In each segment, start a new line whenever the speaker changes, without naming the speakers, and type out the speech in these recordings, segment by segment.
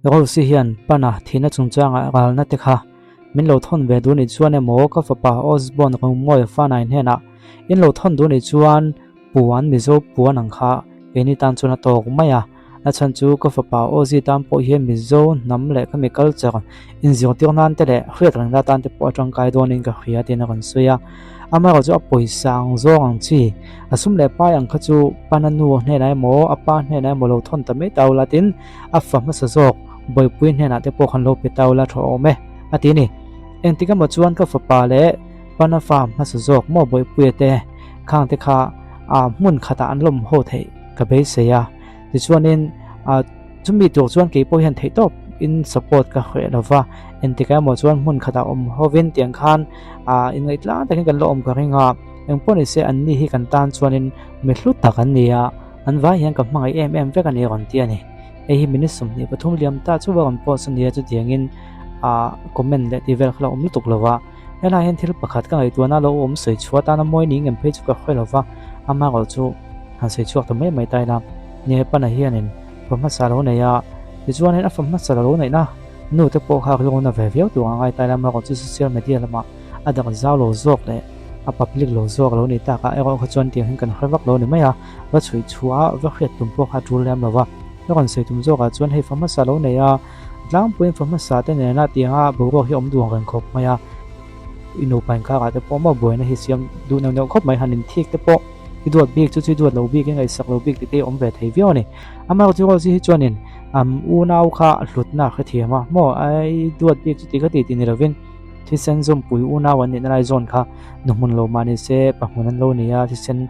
Rose hian pana thihna chungchanga ralna te kha min lo thawn ve duh nih chuan emaw ka fapa Osborne Rungmawia fanain hnenah in lo thawn duh nih chuan puan Mizo puan ang kha keini tan chuan a tawk mai a, a chhan chu ka fapa Ozzy tan pawh hian Mizo hnam leh ka mi culture inzirtir nan te leh hriat rengna tan te pawh a tangkai dawnin ka hria tiin a rawn sawi a. Amaherawh chu a pawisa ang zawng ang chi, a sum leh pai ang kha chu pana nu hnenah emaw a pa hnenah emaw lo thawn ta mai ta ula tin a fa hmasa zawk Bawihpui hnenah te pawh khan lo pe ta ula tha awm e a ti a ni. Engtik emaw chuan ka fapa leh pana fa hmasa zawk maw Bawihpuia te khang te kha a hmun khatah an lawm haw theih ka beisei a. Tichuanin a chumi tur chuan kei pawh hian theih tawp in support ka hreh lo va, engtikah emaw chuan hmun khatah awm hovin tiang khan a inngaih tlang takin kan la awm ka ring a, engpawh ni se anni hi kan tan chuanin mi hlu tak an ni a, an vai hian ka hmangaih em em vek a ni rawn ti a ni. Hei hi minute 23 liam ta chu a rawn post a nia chutiangin a comment leh tih vel kha la awm lutuk lo va, helaiah hian thil pakhat ka ngaihtuahna lo awm sawi chhuah atana mawi ni ngem phei chu ka hre lo va, amaherawh chu han sawi chhuak ta mai mai ta ila. Nge pana hianin fa hmasa lo nei a, tichuanin a fa hmasa lo neihna nu te pawh kha rilru na ve viau tur a ngai ta ila, amaherawh chu social media lamah a dak zau lo zawk leh a public lo zawk lo ni tak a, erawh kha chuan tiang hian kan hre vak lo ni mai a, va chhuih chhuah a va hriat tum pawh kha a tul lem lo va, ka rawn sawi tum zawkah chuan hei fa hmasa lo nei a, tlangpuiin fa hmasa te nena tianga boruak hi awm duh ang reng khawp mai a, i nupa inkarah te pawh maw buaina hi siam duh neuh neuh khawp mai, han inthik te pawh. I duat bik chu chu i duat lo bik i ngaihsak lo bik tih te hi awm ve thei viau a ni. Amaherawh chu Rosie hi chuanin am unau kha a hlutna a hrethiam a, maw i duat bik chu ti kha ti tih ni lovin thisen zawmpui unau an nihna lai zawn kha nu hmun lo mah ni se pa hmun an lo ni a, thisen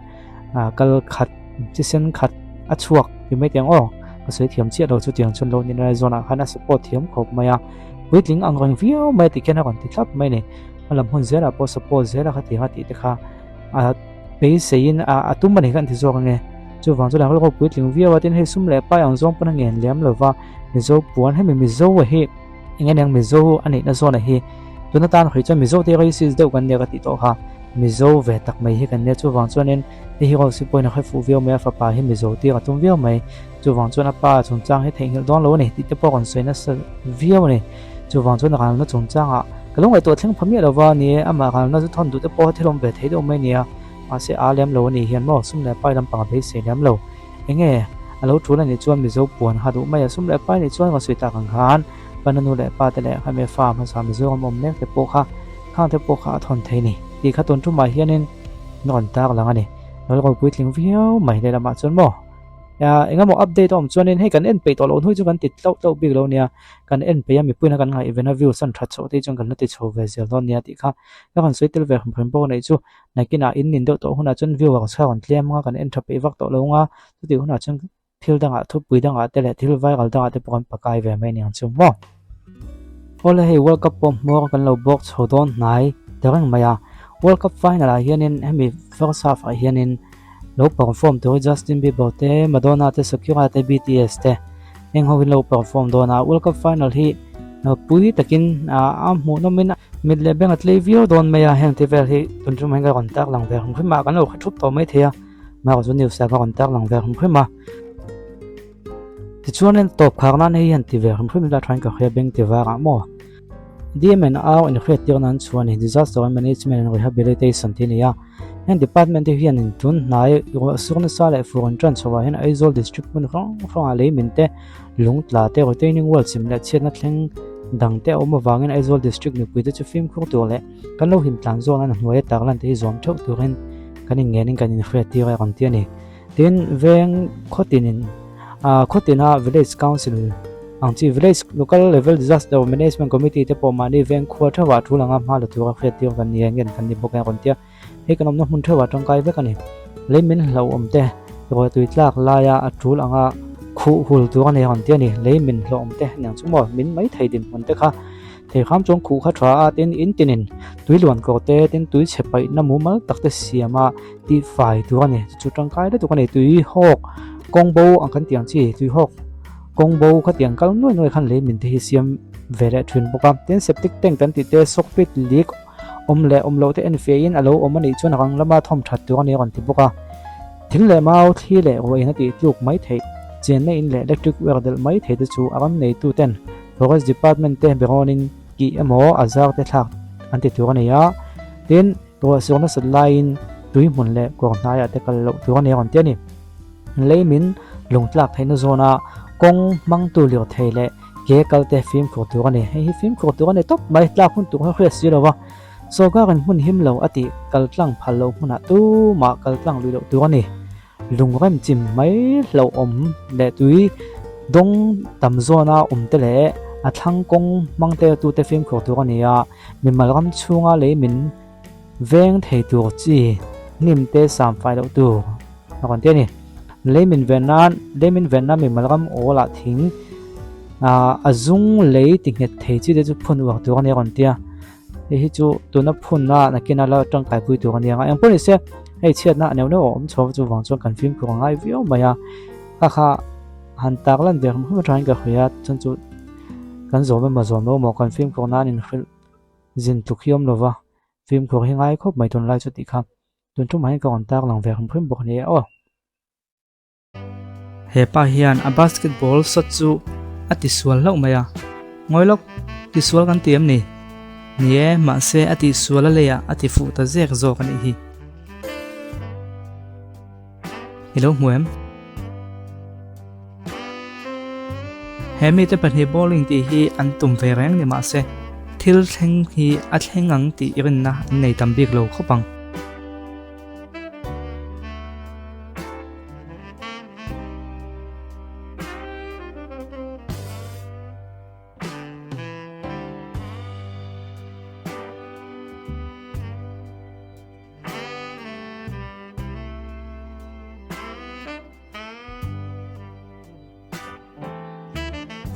kal khat thisen khat a chhuak ti mai tiang aw ka sawi thiam chiah lo chu tiang chuan lo nihna lai zawnah khan a support thiam khawp mai a, puitling ang reng viau mai a ti khian a rawn ti thlap mai a ni. A lam hun zelah pawh support zela kha tiang a tih te kha a beiseiin a a tum a ni kha an ti zawk ange. Chuvang chuan a rilru puitling viau a, tin hei sum leh pai ang zawng pawn a ngen lem lo va, Mizo puan hemi Mizo a hi eng eng Mizo a nihna zawn a hi tun atan hawi chuan Mizo te racist deuh kan nia ka tih tawh kha, Mizo ve tak mai hi kan nia chuvang chuanin hei hi Rose pawhin a hre fuh viau mai a fapa hi Mizo tir a tum viau mai, chuvang chuan a pa chungchang hi theihnghilh dawn lo a ni tih te pawh a rawn sawi nasa viau a ni. Chuvang chuan ralna chungchangah ka lo ngaihtuah thleng pha miah lo va, ni e, amah ralna chu thawn duh te pawh thil awm ve thei deuh mai a nia, mahse a lem lo a nih hian maw sum leh pai lampang a beisei lem lo. Enge a lo tul a nih chuan Mizo puan ha duh mai a, sum leh pai nih chuan ka sawi tak ang khan Pana nu leh pa te leh Khaime fa hmasa Mizoram awm mek te pawh kha khang te pawh kha a thawn thei ni tih kha tun tumah hianin a rawn tak lang a ni. Lo ropui tling viau mai lehlamah chuan maw engemaw update a awm chuanin hei kan en peih tawh loh hnu chu kan ti tlauh tlauh bik lo nia. Kan en peih a, mipuiin a kan ngaihven a, views an that chhoh te chuan kan la ti chho ve zel dawn nia tih kha ka rawn sawi tel ve hrim hrim bawk a nih chu. Nakinah in nin deuh tawh hunah chuan viewers kha rawn tlem anga kan en tha peih vak tawh lo anga, chutih hunah chuan thil dangah thupui dangah te leh thil viral dangah te pawh kan pakai ve mai aniang chu maw. Awle hei World Cup pawh hmuar kan lo bawk chho dawn hnai ta reng mai a, World Cup final ah hianin hemi first half ah hianin lo perform tur hi Justin Bieber te, Madonna te, Shakira te, BTS te heng ho hi lo perform dawn a, World Cup final hi pui takin a hmuhnawm in mit leh beng a tlei viau dawn mai a, heng te vel hi tun tum hian ka rawn tak lang ve hrim hrim a, kan lo hre thup tawh mai thei a, mahse chu news ah ka rawn tak lang ve hrim hrim a. Tichuanin tawp khar nan hei hian ti ve hrim hrim ila thain ka hria beng ti varah maw? DMNR inhriattir nan chuan hi Disaster Management and Rehabilitation tih a ni a. Heng department te hian in tun hnai ruah sur nasa leh fur an tan chhoah hian Aizawl district hmun hrang hrangah lei min te, lung tla te, retaining wall chim leh chhiatna thleng dang te a awm avangin Aizawl district mipui te chu fimkhur tur leh kan lo him tlan zawk nan a hnuaia tarlan te hi zawm theuh turin kan inngenin kan inhriattir a rawn ti a ni. Tin, veng khawtinin ah khawtina village council ang chi village local level disaster management committee te pawh mahni veng khua theuhah thu langa hma la tura hriat tir kan ni a ngen kan ni bawk a rawn tia hei kan awmna hmun theuhah tangkai vek a ni. Lei min hlauhawm te ruahtui tlak laia a tul anga khuh hul tur a ni a rawn tia ni. Lei min hlauhawm te aniang chu maw min mai thei dinhmun te kha Thei hram chuan khuh kha tha a, tin in tinin tui luan kawr te, tin tui chhe paihna mumal tak te siam a tih fai tur a ni. Chu tangkai lutuk a ni, tui hawk kawng bo ang kan tih ang chi, tui hawk kawng bo kha tiang kal nuai nuai khan lei min te hi siam ve leh thin bawk a. Tin septic tank kan tih te, soak pit leak awm leh awm loh te en fiahin a lo awm a nih chuan rang lama thawm that tur a ni a rawn ti bawk a. Thing leh mau thli leh ruahin a tih tluk mai theih. Chenna in leh electric wire delh mai thei te chu a ram neitu ten Forest Department te berawnin kih emaw a zar te thlak an ti tur a ni a. Tin, ruahsur nasat laiin tui hmun leh kawr hnaiah te kal loh tur a ni a rawn ti a ni. Lei min lungtlak theihna zawna kawng hmangtu lirthei leh ke kal te fimkhur tur a ni. Hei hi fimkhur tur a ni tawp mai, tlak hun tur kha hriat si lo va. Sawrkarin hmun him lo a tih kal tlang phal lo hmunah tumah kal tlang lui loh tur a ni. Lungrem chim mai hlauhawm leh tui dawng tam zawna awm te leh a thlang kawng hmang te tute fimkhur tur a ni a, mimal ram chhunga lei min veng thei tur chi hnim te sam fai loh tur a rawn ti a ni. Lei min ven nan lei min ven nan mimal ram awl ah thing a zung lei ti nghet thei chi te chu phun uar tur a ni a rawn ti a. Hei hi chu tuna phunna nakin a la tangkaipui tur a ni ang a, engpawh ni se hei chhiatna a neuh neuh a awm chho chuvang chuan kan fimkhur a ngai viau mai a, kha kha han tak lan ve hrim hrim atangin ka hria chuan chu kan zawm emaw zawm lo maw kan fimkhur nan inhrilh zin tluk hi awm lova fimkhur hi ngai khawp mai tunlai chu tih kha tun tumah hian ka rawn tak lang ve hrim hrim bawk a ni e aw.
He pa hian a basketball shot chu a tisual hlauh mai a, Ngawi lawk, tisual kan ti em ni? Ni e, mahse a tihsual a leiah a ti fuh ta zek zawk a nih hi. I lo hmu em? He mite pahnih bowling tih hi an tum ve reng ni mahse thil thleng hi a thleng ang tih rinna an nei tam bik lo khawp ang.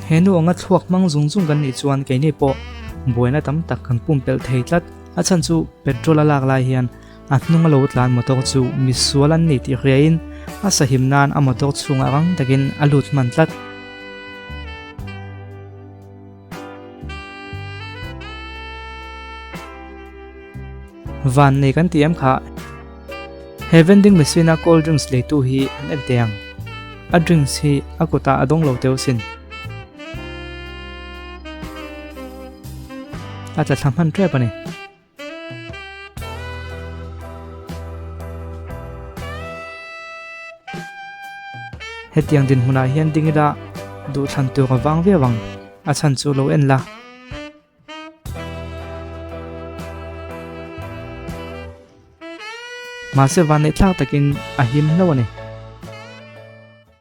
He nu anga thluak hmang zung zung kan nih chuan keini pawh buaina tam tak kan pumpelh thei tlat. A chhan chu petrol a lak lai hian a hnung a lo tlan motor chu misual an ni tih hriain a sahim nan a motor chhungah rang takin a lut hman tlat. Van nei kan ti em kha? He vending machine a cold drinks leitu hi an en teh ang. A drinks hi a kutah a dawng lo teuh sin. A tla thla hman tep a ni. Hetiang dinhmunah hian ding ila duhthlan tur a vang viau ang, a chhan chu lo en la. Mahse vanneih thlak takin a him hlauh a ni.